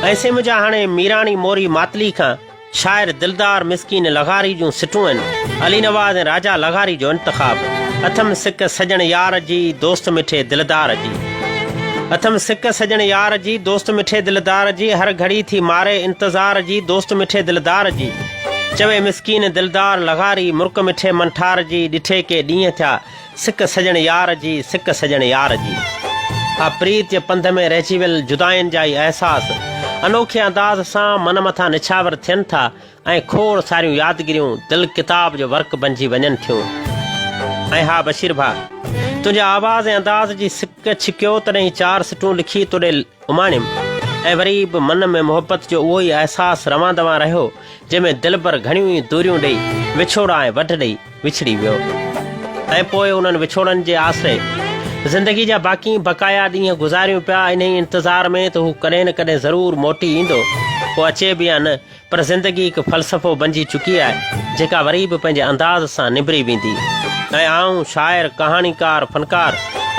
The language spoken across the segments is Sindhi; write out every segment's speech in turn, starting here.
۽ سي منهنجا هاڻي ميراڻي موري ماتلي کان شاعر دلدار مسڪين لغاري جون سٽون آهن. علي نواز ۽ راجا لغاري جو انتخاب. اٿم سڪ سڄڻ يار جي، دوست مٺي دلدار جي. اٿم سڪ سڄڻ يار جي، دوست مٺي دلدار جي، هر گهڙي ٿي ماري انتظار جي، دوست مٺي دلدار جي. چوي مسڪين دلدار لغاري، مرڪ مٺي منٺار جي، ڏٺي ڪي ڏينهن ٿيا، سڪ سڄڻ يار جي، سڪ سڄڻ يار جي. ها پريت جي پنڌ ۾ رهجي ويل جدائين جا هي احساس انوکي انداز سان من مٿان نڇاور ٿين ٿا ۽ کوڙ ساريون يادگيريون دل ڪتاب جو ورق بنجي وڃن ٿيون. ۽ ها بشير ڀاء! تنهنجي آواز ۽ انداز جي سڪ ڇڪيو تڏهن هي چار سٽون لکي توڏي اماڻيم ۽ وري به من ۾ محبت جو اهو ئي احساس روان دوان رهيو، جنهن ۾ دلبر گهڻيون ئي دوريون ڏئي، وڇوڙا ۽ وڍ ڏئي وڇڙي ويو ۽ پوء انهن وڇوڙن جي آسري زندگي جا باقي بقايا ڏينهن گذاريون پيا، انهي انتظار ۾ ته هو ڪڏهن نه ڪڏهن ضرور موٽي ايندو، پوء اچي به يا نه. پر زندگي هڪ فلسفو بنجي چڪي آهي، جيڪا وري به پنهنجي انداز سان نبري ويندي ۽ آئون شاعر، ڪهاڻيڪار، فنڪار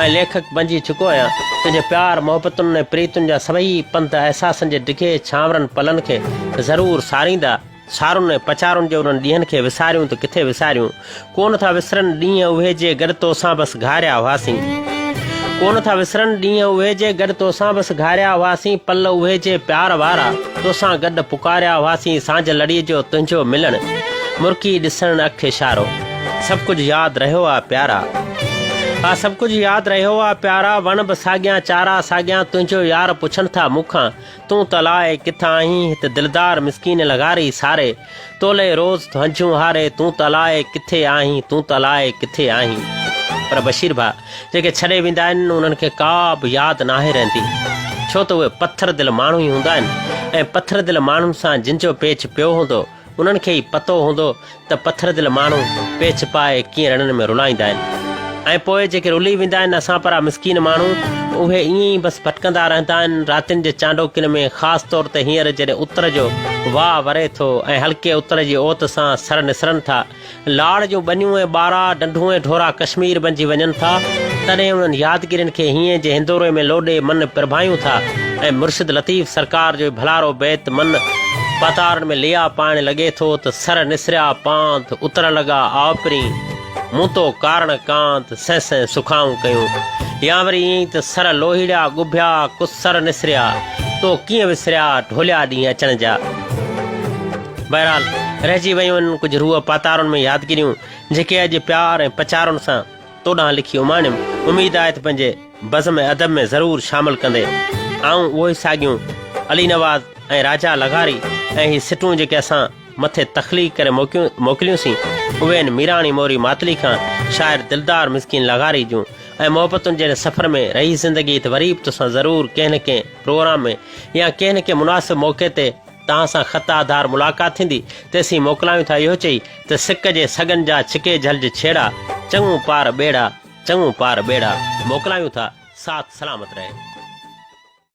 ۽ ليکڪ بنجي چڪو آهيان. تنهنجي پيار، محبتن ۽ پريتن جا سڀئي پنڌ احساسن جي ڊگهي ڇانورن پلن کي ضرور ساريندا. سارن ۽ پچارن جي انهن ڏينهن کي وساريون ته ڪٿي وساريون. ڪونه ٿا وسرن ڏينهن اهي جي گڏ توسان بس گهاريا هئاسين. ڪونه ٿا وسرن ڏينهن اهي جي گڏ توسان بس گهاريا هئاسين پل اهي جي پيار وارا توسان گڏ پڪاريا هئاسين سانجهه لڙي جو تنهنجو ملڻ مرڪي ڏسڻ اک اشارو سڀ ڪجهه ياد رهيو آ پيارا ها سڀ ڪجهه ياد رهيو آ پيارا وڻ به ساڳيان چارا ساڳيان تنهنجو يار پڇن ٿا مون کان تون ته الائي ڪٿ آهين هت دلدار مسڪين لغاري ساري تولئي روز ٿو هنجون هاري تون ته الائي ڪٿي آهين تون ته الائي ڪٿي آهين پر بشير ڀاء جيڪي ڇڏي ويندا آهن انهن کي ڪا به ياد ناهي رهندي ڇو ته اهي پٿر دل ماڻهو ئي هوندا آهن ۽ پٿر دل ماڻهن سان جن جو پيچ پيو هوندو انهن کي ئي پتو هوندو ته پٿر دل ماڻهو پيچ پائي ڪيئن رڻن ۾ رلائيندا آهن ۽ پوء جيڪي رلي ويندا آهن اسان پرا مسڪين ماڻهو اهي ائين ئي بس ڀٽڪندا رهندا آهن راتين جي چانڊوڪين ۾ خاص طور تي هينئر جڏهن اتر جو واء وري ٿو ۽ هلڪي اتر جي اوت سان سر نسرن ٿا لاڙ جون ٻنيون ۽ ٻارا، ڍنڍون ۽ ڍورا ڪشمير بنجي وڃن ٿا، تڏهن انهن يادگيرين کي هينئين جي هندوري ۾ لوڏي من پرڀايون ٿا ۽ مرشد لطيف سرڪار جو ڀلارو بيت من پاتارن ۾ ليئا پائڻ لڳي ٿو ته سر نسريا پانڌ، اتر لڳا آء پرين، مون تو ڪارڻ ڪانڌ، سين سين سکائون ڪيون. يا وري ائين ته سر لوهيڙيا ڳڀيا، ڪسر نسريا، تو ڪيئن وسريا، ڍوليا ڏينهن اچڻ جا. بهرحال رهجي ويون آهن ڪجهه روح پاتارن ۾ يادگيريون جيڪي اڄ پيار ۽ پچارن سان تو ڏانهن لکي اماڻيم. اميد آهي ته پنهنجي بزم ادب ۾ ضرور شامل ڪندين. آئون اهو ئي ساڳيون علي نواز ۽ راجا لغاري ۽ هي سٽون جيڪي اسان مٿي تخليق ڪري موڪليون سين اهي آهن ميراڻي موري ماتلي کان شاعر دلدار مسڪين لغاري جون ۽ محبتن جهڙي سفر ۾ رهي زندگي ته وري به توسان ضرور ڪنهن نه ڪنهن پروگرام ۾ يا ڪنهن نه ڪنهن مناسب موقعي تي توهان سان خط آڌار ملاقات ٿيندي، تيسين موڪلايون ٿا اهو چئي ته سڪ جي سڳن جا ڇڪي جهلج ڇيڙا، چڱو پار ٻيڙا، چڱو پار ٻيڙا. موڪلايون ٿا، ساٿ سلامت رهي.